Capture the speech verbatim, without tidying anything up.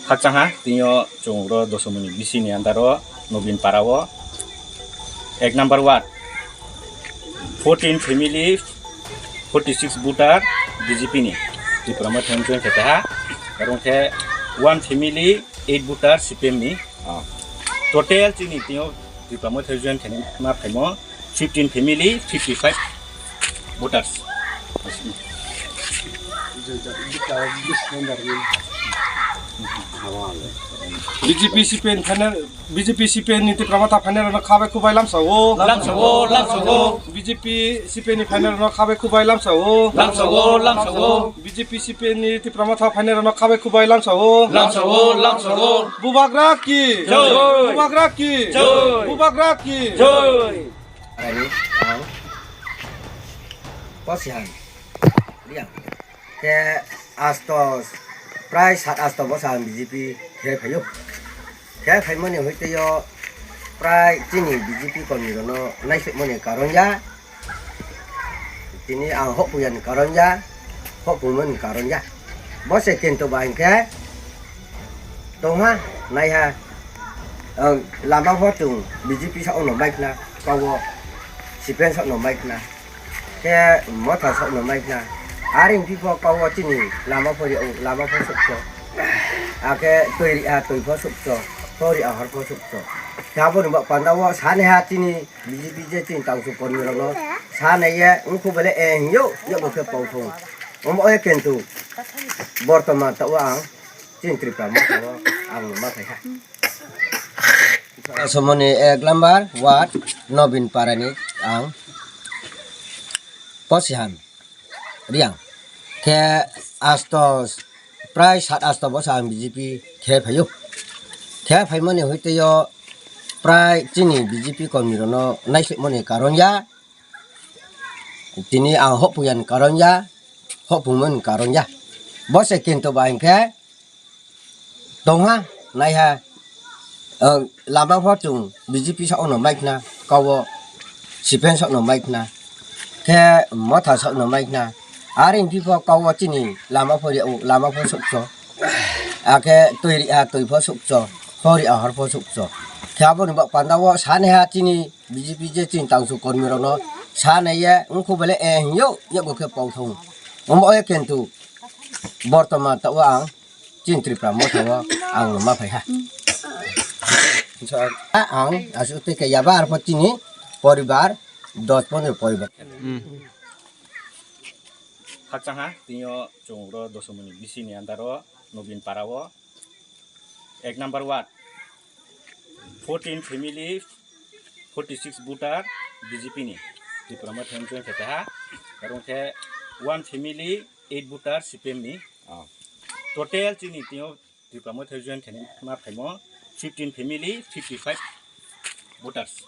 Khakchang ha, tini yo chung ro Dosomoni B C ni under wo, Nobin Para wo, ek number ward, fourteen family, forty six voter B J P ni, Tipra Motha join khe ha, arong khe one family, eight voter C P M ni, total chini tini yo Tipra Motha join khe ma phaimo, fifteen family, fifty five voters. B J P C P M ni final, B J P C P M ni Tipra Motha final rao no kha bai khubai lamsa ou. Lamsa ou, lamsa ou. B J P C P M ni final rao no kha bai khubai lamsa ou. Lamsa ou, lamsa ou. B J P C P M ni Tipra Motha final rao no kha bai khubai lamsa ou. Lamsa ou, lamsa ou. Bubagra ki jai. Bubagra ki jai. Bubagra ki jai. Ani ang Posihan Reang. Khe asto, prai sat asto boso ang B J P khe phai ou. Khe phaimo ni hoite yo prai chini B J P kormi rao no naisoimo ni karon ya. Tini ang hohpung ya ni karon ya, hohpungmo ni karon ya. Bo se kintu ba hing khe tong ha, nai ha, lama pho chung B J P saoh no mai khna, kau wo C P M saoh no mai khna, khe Motha saoh no mai khna. Are ong phi pho kau wo chini lama pho ri ou, lama pho souhcho. Akhe toi ri ha, toi pho souhcho, hor ri ha, hor pho souhcho. Khe abo ni baoh panda wo sanai ha chini B J P je chini tangsu kormi rao no sanai ye, ongkhu bele e hing yo, yakbo khe pau thong. Omo ye kintu bortoman taoh wo ang chini Tripura Motha wo ang ma phai ha. Somoni ek number ward Nobin Para ni ang Posihan Reang. Khe asto, prai sat asto boso ang B J P khe phai ou. Khe phaimo ni hoite yo prai chini B J P kormi rao no naisoimo ni karon ya. Tini ang hohpung ya ni karon ya, hohpungmo ni karon ya. Bo se kintu ba hing khe tong ha, nai ha, lama pho chung B J P saoh no mai khna, kau wo C P M saoh no mai khna, khe Motha saoh no mai khna. Are ong phi pho kau wo chini lama pho ri ou, lama pho souhcho. Akhe toi ri ha, toi pho souhcho, hor ri ha, hor pho souhcho. Khe abo ni baoh panda wo sanai ha chini B J P je chini tangsu kormi rao no sanai ye, ongkhu bele e hing yo, yakbo khe pau thong. Omo ye kintu bortoman taoh wo ang chini Tripura Motha wo ang no ma phai ha. Ang asuh tei khe yaba arpho chini poribar dos pondro poribar. Khakchang ha, tini yo chung ro Dosomoni B C ni under wo, Nobin Para wo, ek number ward, fourteen family, forty six voter B J P ni, Tipra Motha join khe ha, arong khe one family, eight voter C P M ni, total chini tini yo Tipra Motha join khe ma phaimo fifteen family, fifty five voters.